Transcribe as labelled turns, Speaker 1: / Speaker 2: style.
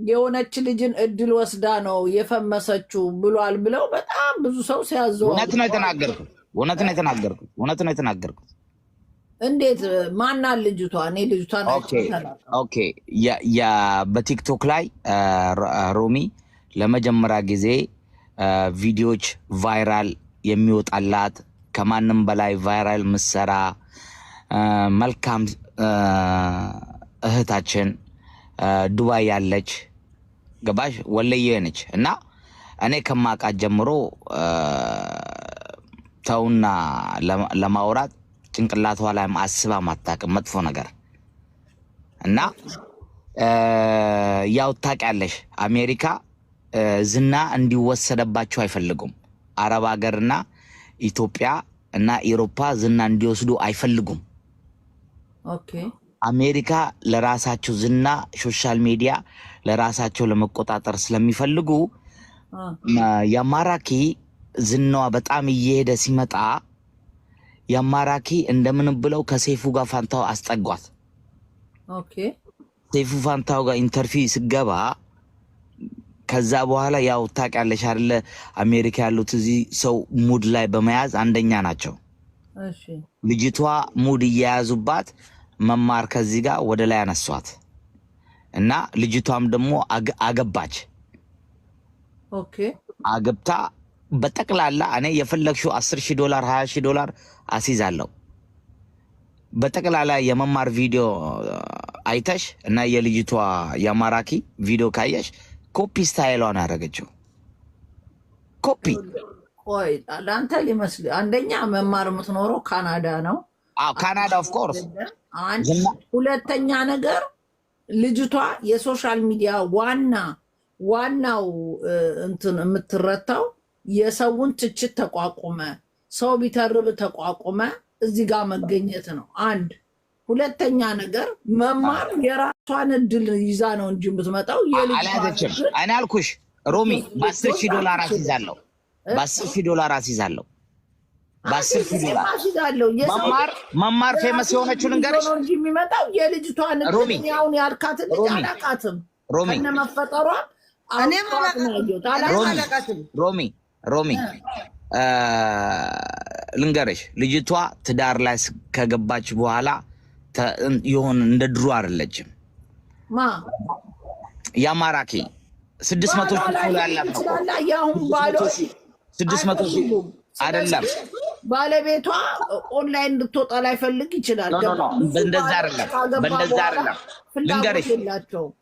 Speaker 1: የሆነች ልጅን እድል ወስዳ ነው የፈመሰችው ብሏል ብለው በጣም ብዙ ሰው
Speaker 2: እውነት ነው
Speaker 1: ሲያዘዋውሩ
Speaker 2: የተናገርኩት። እውነት ነው የተናገርኩት። እውነት ነው የተናገርኩት።
Speaker 1: እንዴት? ማናት ልጅቷ? እኔ ልጅቷን
Speaker 2: Okay።
Speaker 1: አይቻት አላውቅም።
Speaker 2: Okay፣ በቲክቶክ ላይ ሮሚ ለመጀመሪያ ጊዜ ቪዲዮዎች viral የሚወጣላት፣ ከማንም በላይ viral ምሰራ መልካም እህታችን ዱባይ ያለች፣ ገባሽ? ወለየ ነች። እና እኔ ከማውቃት ጀምሮ ተውና ለማውራት ጭንቅላቷ ላይ አስባ ማታውቅም መጥፎ ነገር። እና ያው ታውቂያለሽ፣ አሜሪካ ዝና እንዲወሰደባቸው አይፈልጉም። አረብ ሀገርና ኢትዮጵያ እና ኢሮፓ ዝና እንዲወስዱ አይፈልጉም። አሜሪካ ለራሳቸው ዝና social media ለራሳቸው ለመቆጣጠር ስለሚፈልጉ የማራኪ ዝናዋ በጣም እየሄደ ሲመጣ የማራኪ እንደምንም ብለው ከሰይፉ ጋር ፋንታው አስጠጓት። ሰይፉ ፋንታው ጋር interview ስገባ ከዛ በኋላ ያው ታውቂያለሽ አይደለ፣ አሜሪካ ያሉት እዚህ ሰው mood ላይ በመያዝ አንደኛ ናቸው። ልጅቷ mood እየያዙባት መማር ከዚህ ጋር ወደ ላይ አነሷት እና ልጅቷም ደግሞ አገባች። አገብታ በጠቅላላ እኔ የፈለግሽው 10,000 ዶላር፣ 20,000 ዶላር አስይዛለሁ። በጠቅላላ የመማር ቪዲዮ አይተሽ እና የልጅቷ የማራኪ ቪዲዮ ካየሽ copy style ሏን ያደረገችው ኮፒ።
Speaker 1: ቆይ፣ ለአንተ ሊመስል አንደኛ መማር የምትኖረው ካናዳ ነው።
Speaker 2: አዎ፣ ካናዳ of course።
Speaker 1: አንድ ሁለተኛ ነገር ልጅቷ የ social media ዋና ዋናው እንትን የምትረታው የሰውን ትችት ተቋቁመ፣ ሰው ቢተርብ ተቋቁመ እዚህ ጋር መገኘት ነው። አንድ ሁለተኛ ነገር መማር የራሷን እድል ይዛ ነው እንጂ የምትመጣው የልጅቷን
Speaker 2: አልያዘችም።
Speaker 1: እድል
Speaker 2: እኔ አልኩሽ ሮሚ፣ በ10,000 ዶላር አስይዛለሁ። በ10,000 ዶላር አስይዛለሁ። በ10,000 ዶላር
Speaker 1: አስይዛለሁ። የሰው
Speaker 2: መማር መማር famous የሆነችው ልንገርሽ
Speaker 1: ነው እንጂ የሚመጣው የልጅቷን እድል
Speaker 2: ሮሚ፣
Speaker 1: እኔ አሁን ያልካትን ልጅ
Speaker 2: ሮሚ፣
Speaker 1: አላቃትም።
Speaker 2: ሮሚ፣
Speaker 1: ከነ መፈጠሯ
Speaker 3: እኔም
Speaker 1: አውቃት ነው ያየሁት።
Speaker 3: እኔም
Speaker 1: አላቃትም።
Speaker 3: አላቃትም።
Speaker 2: ሮሚ፣ ሮሚ፣ ልንገርሽ፣ ልጅቷ ትዳር ላይ ከገባች በኋላ የሆነ እንደ ድሮ አይደለችም።
Speaker 1: ማ?
Speaker 2: የማራኪ 600,000
Speaker 1: ባሏ
Speaker 2: follow
Speaker 1: ላይ
Speaker 2: ያላት ነው እኮ።
Speaker 1: ይችላል። የአሁን ባሎች
Speaker 2: 600,000
Speaker 1: አይፈልጉም።
Speaker 2: አይደለም።
Speaker 1: ስለዚህ ባለቤቷ ኦንላይን እንድትወጣ ላይፈልግ ይችላል።
Speaker 2: No, no, no፣
Speaker 1: ገባ? ብዙ
Speaker 2: በእንደዛ
Speaker 1: ባሎች
Speaker 2: አይደለም፣
Speaker 1: ካገባ
Speaker 2: በእንደዛ
Speaker 1: በኋላ
Speaker 2: አይደለም።
Speaker 1: ፍላጎት
Speaker 2: ልንገርሽ
Speaker 1: የላቸውም።